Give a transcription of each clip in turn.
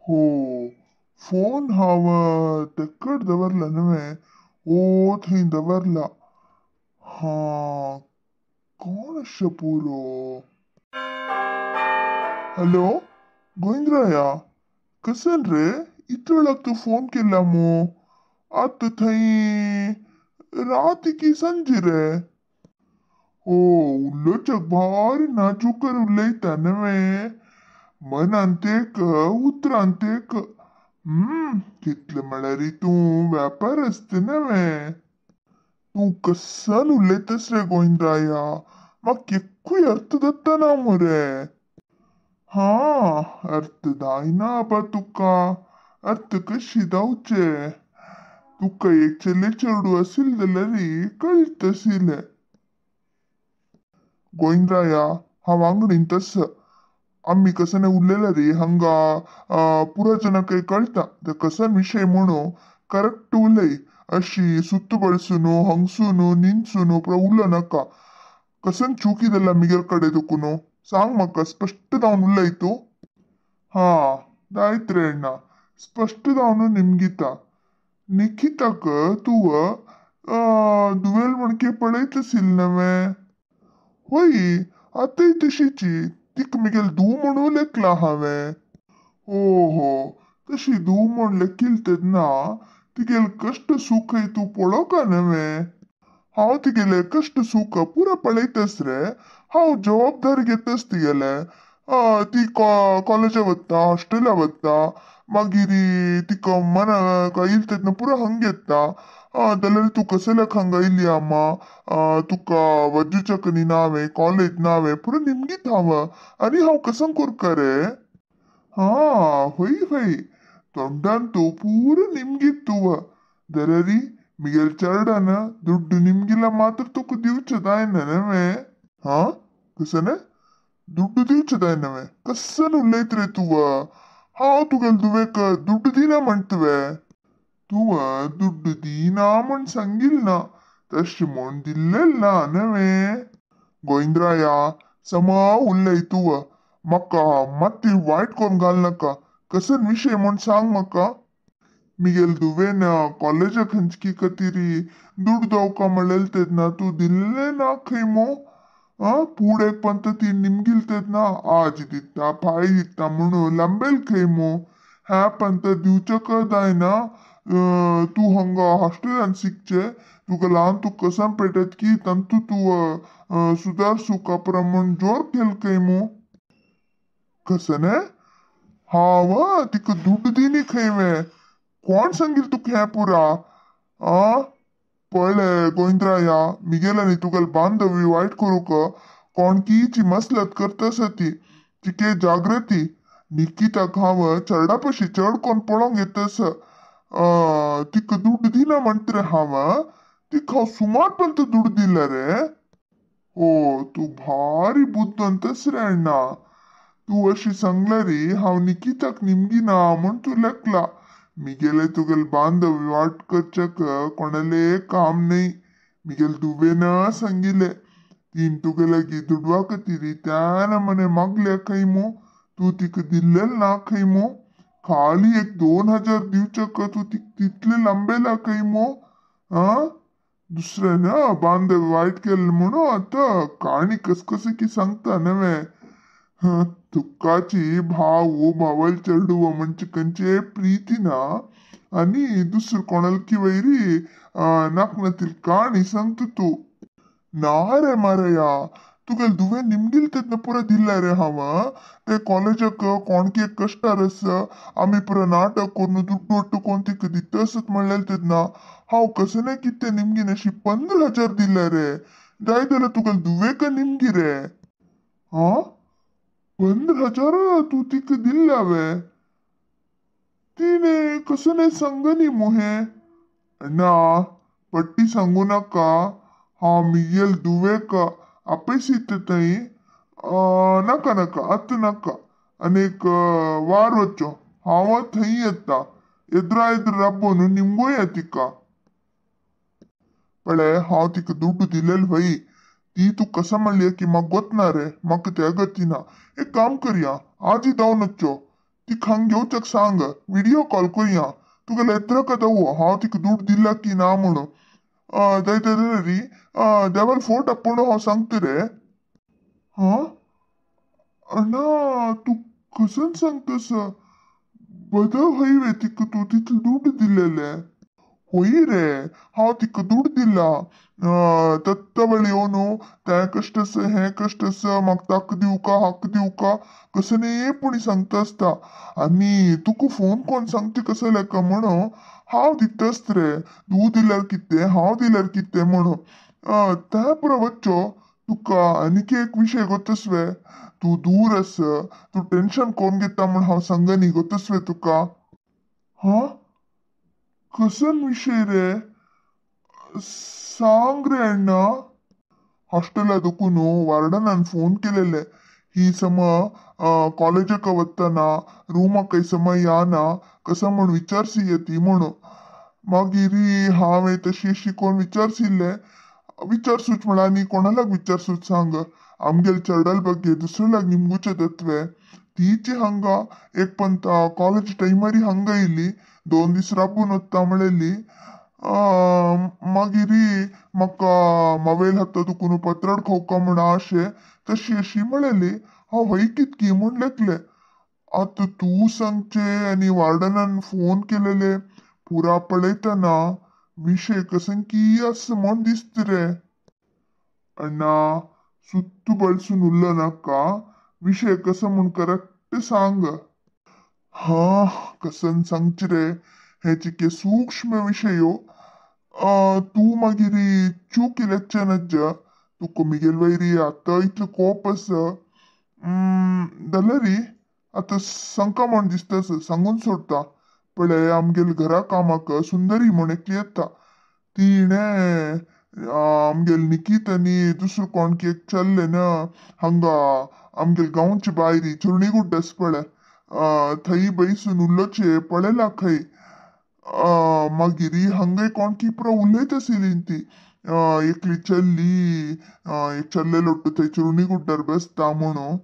हो फोन हांव तेकड दवरला न्हय ओ थंय दवरला. हां कोण अशें पुरो. हॅलो गोविंदराया कसन रे इतलो तूं फोन केला मू? आतां थंय रात की सांजे रे? ओ उलोवच्याक भारी नाजूकर उलयता न्हय मनांत एक उतरांत एक. कितले म्हळ्यार तूं व्यापारस्त न्हय. तूं कसन उलयतस रे गोविंदराया, म्हाका एकूय अर्थ जाता मुरे. हां अर्थ जायना आबा तुका, अर्थ कशी जावचे? तुका एक चले चेडूं आशिल्लें जाल्यार कळटाशिल्लें. गोविंदराया हांव आंगडीन तस आमी कसने उलयला रे हांगा पुरा जनाक कळटा. ते कसन विशय म्हणून करेक्ट उलय, अशी सुत्तू बळसून हंगसून निंचून पुरा उलो नाका. कसन चुकी जाल्या मिगेल कडेन तुका न्हू सांग म्हाका, स्पश्ट जावन उलय तूं. हां जायत रे अण्णा, स्पश्ट जावन निमगिता. निखिताक तूं दुवेल म्हणके पळयत आशिल्लें न्हय? होय आतांय तशीची, तिका मिगेल धूव म्हणून लेखला हांवें. हो हो तशी धूव म्हूण लेखिल तेन्ना तिगेल कश्ट सुखय तूं पळोवका न्हय? हांव तिगेले कश्ट सुख पुरा पळयतस रे, हांव जबाबदारी घेतस तिगेले. ती कॉलेजा वता, हॉस्टेला वता, मागीर तिका मनाक येयली तेन्ना पुरा हंग येता. जाल्यार तूं कसल्याक हांगा येयली आमा, तुका वजुचक न्ही नावें कॉलेज नावें पुरा निमगीत हांव. आनी हांव कसं कोरका रे? हां हय हय तोंडान तूं पुरो निमगीत तूं. जाल्यार मिगेल चेरडान दुड्डू निमगिला मात्र तुका दिवचें जायना न्हय? हां कसने दुड्डू दिवचें जायना न्हय? कसन उलयत रे तूं? हांव तुगेले धुवेक दुड्डू दिना म्हणटा वे? तूं दुड्डू दिना म्हूण सांगिल ना, तशें म्हूण दिल्लेल ना न्हय? गोविंदराया समा उलय तूं, म्हाका मात्ती वायट करून घाल नाका. कसन विशय म्हूण सांग म्हाका. मिगेल धुवेन कॉलेजा खंयची खातीर दुड्डू दवका म्हणलेलें तेन्ना तूं दिल्लें ना खंय मू? आं पुडेक पंत ती निमगिल तेन्ना आज दिता फाय दिता म्हणून लांबेल खंय मू? ह्या पंत दिवचेक जायना. तूं हांगा हॉस्टेलान शिकचें, तुका ल्हान तूं कसन पेटत की तांतू तूं सुदार सुका प्रमाण जोर केल खंय मू? कसने हांव तिका दुड्डू दिनी खंय वे? कोण सांगील तुका हें पुरा? आं पळय गोविंदराया, मिगेल आनी तुगेले बांधवी वायट करूंक कोणकीची मसलत करता ती, तिके जागृती. निकिताक हांव चेरडा पशी चड कोन्न पळोवंक येतस. तिका दुड्डू दिना म्हणटा रे हांव, तिका हांव सुमार पंत दुड्डू दिला रे. ओ तूं भारी बुद्दंतस रे अण्णा. तूं अशी सांगल्यार हांव निकिताक निमगिना म्हूण तूं लेखला. मिगेले तुगेले बांधव वाट करच्याक कोणाले काम न्हय. मिगेले धुवेन सांगिल्लें तीन तुगे लागीं दुडवा खातीर त्या मने मागल्या खंय मू, तूं तिका दिल्लेल ना खंय मू? खाली एक 2000 दिवच्याक तूं तिका तितले लांबेला खंय मू? आं दुसरें ना बांधव वायट केलें म्हणून आतां काणी कसकस की सांगता न्हय. तुकाची भाव भावल चेडूं म्हणजे खंयचे प्रिती ना आनी दुसरो कोणालकी वयरी नाकनातील काणी सांगता तूं. ना रे मारया, तुगेले धुवेन निमगिल तेन्ना पुरा दिला रे हांव. ते कॉलेजाक कोणके कश्टार आसा, आमी पुरा नाटक करून दुड्डू वट्टू कोन्न तिका दिता आसत म्हणलेलें तेन्ना हांव कसने कितें निमगीन अशी 15,000 दिला रे. जाय जाल्यार तुगेले धुवेक निमगी रे. आं 15,000 तूं तिका दिल्ल्या वे? तिणें कसने सांगनी मू हें? अण्णा पट्टी सांगू नाका, हांव मिगेल धुवेक आपयसीत थंय. नाका नाका आतां नाका, आनी एक वार वचो हांव थंय येता, एदरा एदरा राबोवन निमगोया तिका. पळय हांव तिका दुड्डू दिलेल व्हय, ती तूं कसं म्हणली की म्हाका गोतना रे, म्हाका त्या गतीना. एक काम करया, आजी धांवन वच्चो, तिका हांग घेवच्याक सांग, व्हिडिओ कॉल करुया. तुगेले एत्रका दवो हांव तिका दुड दिला की ना म्हणून. री देवाल फोट आपूण हांव सांगता रे. हा अण्णा तूं कसन सांगतस? बदल हय वे तिका तूं तितले दुड दिलेले? होय रे हांव तिका दुड दिला. तत्तवळ येवन तें कश्ट आसा हें कश्ट आसा, म्हाका ताका दिवका हाका दिवका कसने पुणी सांगता आसता. आनी तुका फोन कोन्न सांगता कसो लेका म्हणून हांव दिताच रे, तूं दिल्यार कितें हांव दिल्यार कितें म्हणून. तें पुरो वच्चो. तुका आनीक एक विशय गोतस वे, तूं दूर आसा, तूं टेंशन कोन्न घेता म्हूण हांव सांगनी गोतस वे तुका. हा कसन विशय रे सांग रे अण्णा. हॉस्टेला दुखून वार्डनान फोन केलेले, ही सम कॉलेजाक वतना रुमाक सम याना कसं म्हूण विचारसी ती म्हणून. मागीर हांवें तशी अशी कोण विचारसिल्ले, विचारसूच म्हळ्यार आनी कोणालाग विचारसूच सांग, आमगेल चेडल बग्गे दुसरे लाग निमगुचे तत्वे. तीची हांगा एक पंत कॉलेज टायमारी हांगा येयली, 2 दीस राबून वता म्हणलेली. मागीर म्हाका मोबायल हाता दुखून पत्राड खावका म्हण आशे तशी अशी म्हणलेली. हांव हय कितकी म्हूण लेखले. आतां तूं सांगचे आनी वार्डनान फोन केलेले पुरा पळयतना विशय कसन की आसा म्हण दिसता रे. अण्णा सुत्तू बळसून उरलो नाका, विशय कसो म्हूण करेक्ट सांग. हा कसन सांगचे रे, हे चिके सूक्ष्म विशयो. तूं मागीर चूक इलेक्शन आज्जा, तुका मिगेल वयरी आतां इतलो कोप आसा जाल्यार आतां सांगका म्हण दिसता सांगून सोडटा. पळय आमगेल घरा कामाक सुंदरी म्हण एकली येता, तिणें आमगेल निकीत आनी दुसरो कोण की एक चल्ले ना हांगा आमगेल गांवचे भायरी चुरणी गुड्ड आसा पळय, थंय बैसून उल्लोचे पळयला खंय. मागीर हांगाय कोण की पुरो उलयत आशिल्ली ती, एकली चल्ली एक चल्ले लोट्टू थंय चुरणी गुड्डार बसता म्हणून.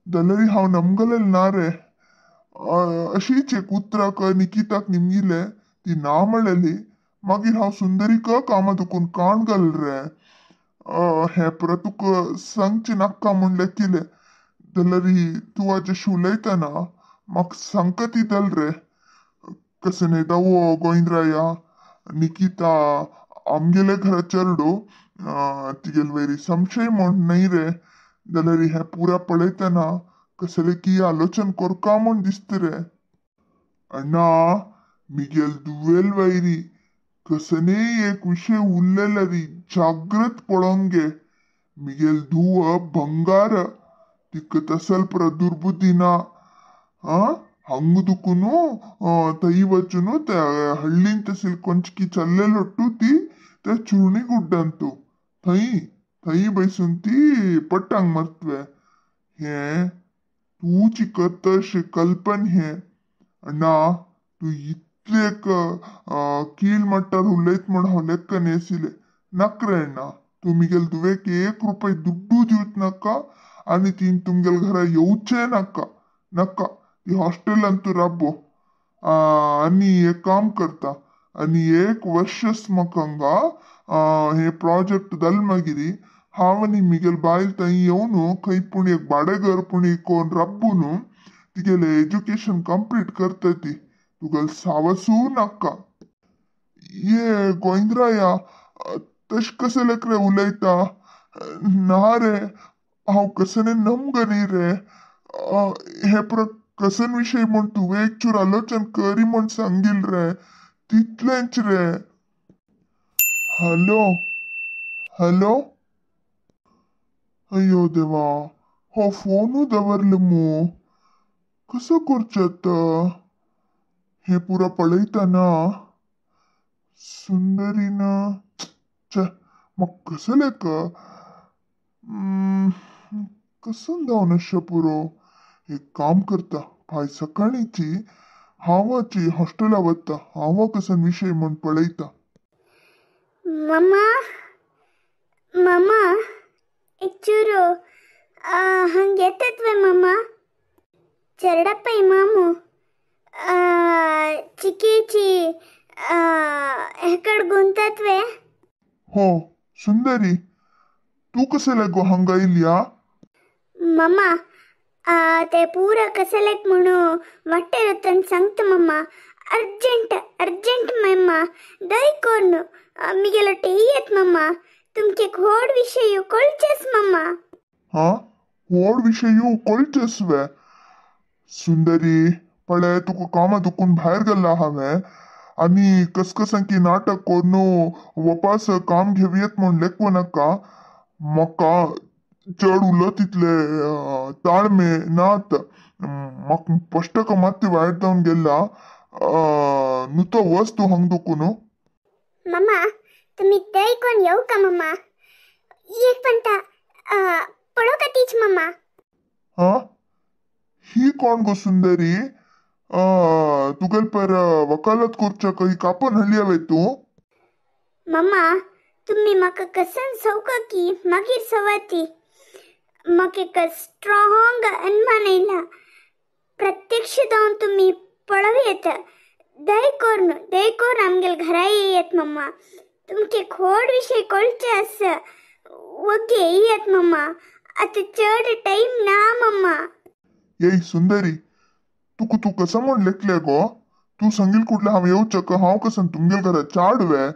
जाल्यार हांव नमगलेल ना रे. अशीच एक उतराक निकिताक निमगिले, ती ना म्हणलेली. मागीर हांव सुंदरीक कामा दुखून काण घाल रे. हें पुरो तुका सांगचें नाका म्हूण लेखिलें, जाल्यार तूं आजेशी उलयतना म्हाका सांगता ती दल रे. कसने दावो गोविंदराया निकिता आमगेले घरा चेडो तिगेल वयरी संशय म्हूण न्हय रे. जाल्यार हें पुरा पळयतना कसले की आलोचन करका म्हूण दिसता रे. अण्णा मिगेल दुवेल वयरी कसने एक विशय उरलेले री जाग्रत पळोवंक गे. मिगेल धुव भंगार, तिका तसल पुरो दुर्बुद्धी ना. हांगा दुखून थंय वचून त्या हळ्ळीन तसल कोंचकी चल्लेलोट्टू ती त्या चुरणी गुड्डांतू थंय थंय बैसून ती पट्टांग मरतवे. हें तूं चिकत तशें कल्पन हें. अण्णा तूं इतलें एक कील मट्टार उलयत म्हूण हांव लेक्क नेसिलें. नाका रे अण्णा, तूं मिगेल दुवेक 1 रुपय दुड्डू दिवच नाका आनी तीन तुमगेल घरा येवचें नाका. नाका ती हॉस्टेलांत तूं राबो. आनी एक काम करता, आनी 1 वर्षच म्हाका हांगा हे प्रोजेक्ट जाल मागीर हांव आनी मिगेल बायल थंय येवन खंय पूण एक भाडें घर पूण कोण राबून तिगेलें एज्युकेशन कंप्लीट करता ती. तुगेल सावसूं नाका. ये गोविंदराया तशें कशें लेकरे उलयता? ना रे हांव कसने नमगनी रे. हे पुरो कसन विशय म्हूण तुवें एक चूर आलोचन करी म्हूण सांगील रे, तितलेंच रे. Hello hello. अय्यो देवा, हो फोनू दवरलो मू, कसो करचें आतां? हें पुरो पळयतना सुंदरीन छे म्हाका कसो लेक कसन जावन अशें पुरो. एक काम करता, फाय सकाळींची हांवाची हॉस्टेला वता, हांव कसन विशय म्हूण पळयता. मम्मा मम्मा एक चुरो हांग येतात वे मम्मा? चेरडप्पय मामू चिकेची हेकड गुंतत्वे. हो सुंदरी, तू कसे लागो हंगा इल्या? मम्मा ते पूरा कसलेक म्हणू वाटेर सांगता मम्मा. अर्जंट अर्जंट मम्मा, दय कोर्नु मिगेलो टेयत मम्मा. तुमके व्हड विशय कळचेच मम्मा. हा व्हड विशय कळचेच वे सुंदरी. पळय तुका कामां दुखून भायर गेल्ला हांवें आनी कसकसांकी नाटक कोरून वपास काम घेवयेत म्हूण लेखूं नाका. म्हाका चड उलो तितले ताळमे नात. म्हाका पश्टक मात्ती वायट जावन गेल्ला. नुतो वच तूं हांग दुखून. मम्मा तुम्ही दय कोण येऊ का मम्मा? एक पंता पळो का तीच मम्मा. हा ही कोण गो सुंदरी? तुगेल पर वकालत करच्याक ही कापून हळ्ळी तूं? मम्मा तुम्ही म्हाका कसन सवका की मागीर सवाती. म्हाका एक स्ट्रॉंग अनुमान येयला. प्रत्यक्ष जावन तुमी पळोवं दय कोरून दय कोरून आमगेल घरा येयात मम्मा. तुमके खोड विशय कळचे आसा. वग्गे येयात मम्मा, आतां चड टायम ना मम्मा. येय सुंदरी, तुका तूं कसं म्हूण लेखले गो? तूं सांगील कुठलं हांव येवचें हांव कसं तुमगेल घरा चाड वे?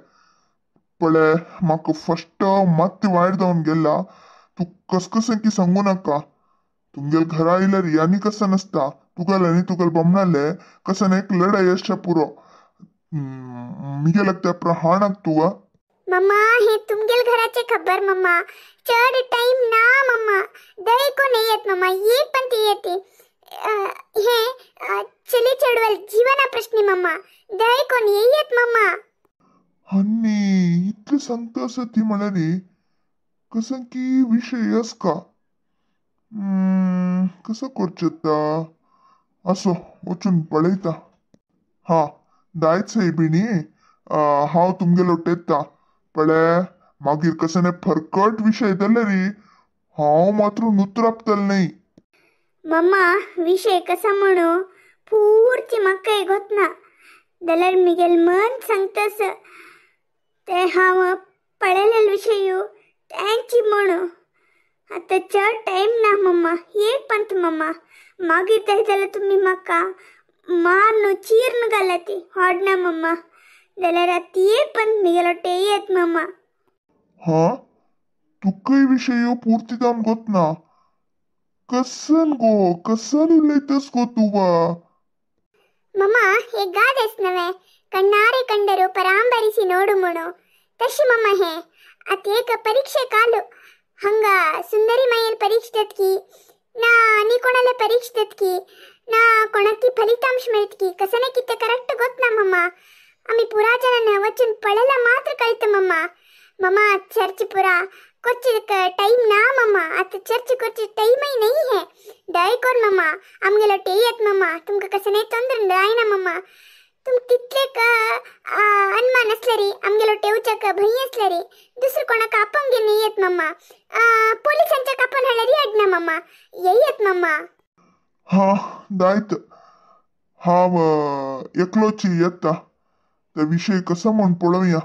पळय म्हाका फस्ट मात्ती वायट जावन गेला. तूं कसकसें की सांगू नाका. तुमगेल घरा आयल्यार आनी कसं नासता. तुगेल आनी तुगेल बमणाले कसन एक लढाई आसच्या पुरो. मिगेल्याक त्या प्रहाणाक तुवा. मम्मा हे तुमगेल घराचे खबर मम्मा. चड टाइम ना मम्मा. दय कोण येत मम्मा, एक पण ती येते. हे चली चेडवल जीवना प्रश्न मम्मा. दय कोण येत मम्मा. आनी इतलें सांगता आसा ती म्हळ्यार कसं की विशय आस का? कसं करचें आतां? असो वचून पळयता. हा दायच बिणी हांव तुमगेलो टेता. पळय मागीर कसं फरकट विशय जाल्यार हांव मात्र नुत्रापतलें न्हय. मम्मा विशय कसा म्हणू पूर्ती म्हाका गोतना. जाल्यार मिगेल मन सांगतास ते हांव पळयलेले विशय तेंची म्हणू. आतां चड टायम ना मम्मा. एक पंत मम्मा, मागीर तशें जाल्यार तुमी म्हाका मारनु चिरनु घालाती होडना मम्मा. जाल्यार आतां एक पंत मिगेलो टेयत मम्मा. हा तुकाय विशय पूर्ती जावन गोतना. कसन गो कसन उलयतस गो तुवा? मम्मा एक गादेस नवे कण्णारे कंडರು ಪರಾಂಬರಿಸಿ ನೋಡು ಮುಣು ತಶಿ ಮಮ್ಮ. ಹೇ आतां एक परीक्षे कालू हंगा सुंदरी मायल परीक्षा की ना आनी कोणाला परीक्षा की ना कोणाकी फलितांश मेळत की कसं नाही किती करेक्ट गोत ना मम्मा. आम्ही पुरा जणांना वचून पळयला मात्र कळतं मम्मा. मम्मा चर्च पुरा कुछ टाइम ना मम्मा. आता चर्च कुछ टाइम ही नहीं है. दय कोर मम्मा आमगेलो टेयत मम्मा. तुमका कसं नाही ತೊಂದ್ರೆ जायना मम्मा. तुम तितले अनुमान असले री आमगेलो टेवच्याक भंय असले री दुसरं कोणाक आपोवंक घेवन येत मम्मा. पोलिसांच्या कापून हाडल्यार येडना मम्मा. येयत मम्मा. हा दायत हांव एकलोची येता. ते विशय कसो म्हूण पळोवया.